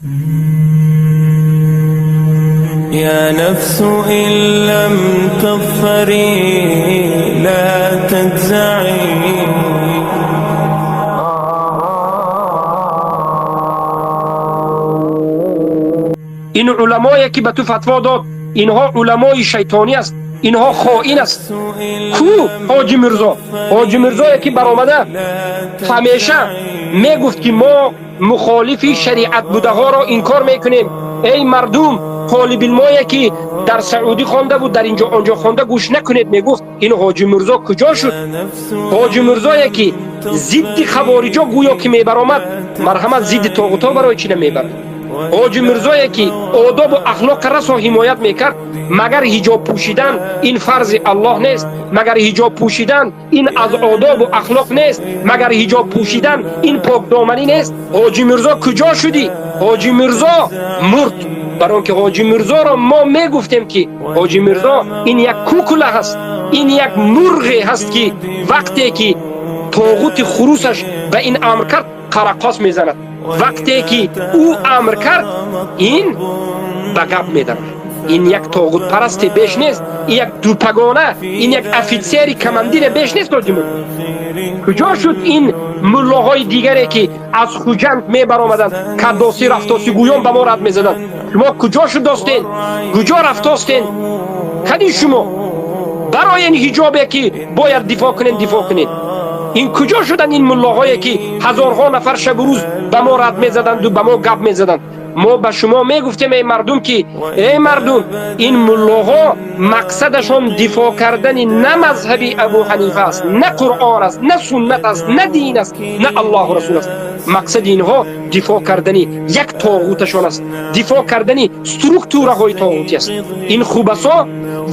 يا نفس إن لم تظفري لا تجزعي. Ин уламое ки ба ту фатво дод, инҳо уламои шайтонӣ аст, инҳо хоин аст. Ку Ҳоҷи Мирзо? Ҳоҷи Мирзое ки баромада ҳамеша мегуфт, ки мо мухолифи шариат будаҳоро инкор мекунем. Эй мардум, толибилмое ки дар Саудӣ хонда буд, дар инҷо онҷо хонда, гӯш накунед, мегуфт. Ин Ҳоҷи Мирзо куҷо шуд? Ҳоҷи Мирзое ки зидди хавориҷо гӯё ки мебаромад, марҳамат, зидди тоғутҳо барои чӣ намебарад? Ҳоҷи Мирзое ки одобу ахлоқа расо ҳимоят мекард, магар ҳиҷоб пӯшидан ин фарзи Аллоҳ нест? Магар ҳиҷоб пӯшидан ин аз одобу ахлоқ нест? Магар ҳиҷоб пӯшидан ин покдоманӣ нест? Ҳоҷи Мирзо, куҷо шудӣ? Ҳоҷи Мирзо мурд. Барон ки Ҳоҷи Мирзоро мо мегуфтем, ки Ҳоҷи Мирзо ин як кукла ҳаст, ин як мурғе ҳаст, ки вақте ки тоғути хурусаш ба ин амр кард, қарақос мезанад. Вақте ки ӯ амр кард, ин ба гап медарад. Ин як тоғутпарасте беш нест, ин як дупагона, ин як офитсери командире беш нест. Ҳоҷи Мирзо куҷо шуд? Ин муллоҳои дигаре ки аз Хуҷанд мебаромаданд, каддосӣ рафтосӣ гӯён ба мо рад мезаданд, шумо куҷо шудостен? Куҷо рафтостен? Кади шумо барои ин ҳиҷобе ки бояд дифоъ кунед, дифоъ кунед. Ин куҷо шуданд ин муллоҳое ки ҳазорҳо нафар шабу рӯз ба мо рад мезаданду ба мо гап мезаданд? Мо ба шумо мегуфтем, эй мардум, ки эй мардум, ин муллоҳо мақсадашон дифоъ кардани на мазҳаби Абу Ҳанифа аст, на Қуръон аст, на суннат аст, на дин аст, на Аллоҳу расул аст. Мақсади инҳо дифоъ кардани як тоғуташон аст, дифоъ кардани структураҳои тоғутӣ аст. Ин хубасо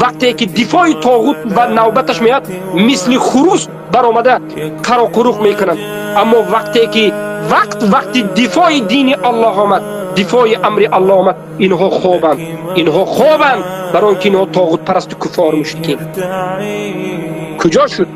вақте ки дифои тоғут ва навбаташ меояд, мисли хурус баромада қароқуруқ мекунанд, аммо вақте ки вақт вақти дифои дини Аллоҳ омад, дифои амри Аллоҳ омад, инҳо хобанд, инҳо хобанд, барои он ки инҳо тоғутпарасту куффору мушрикин. Куҷо шуд?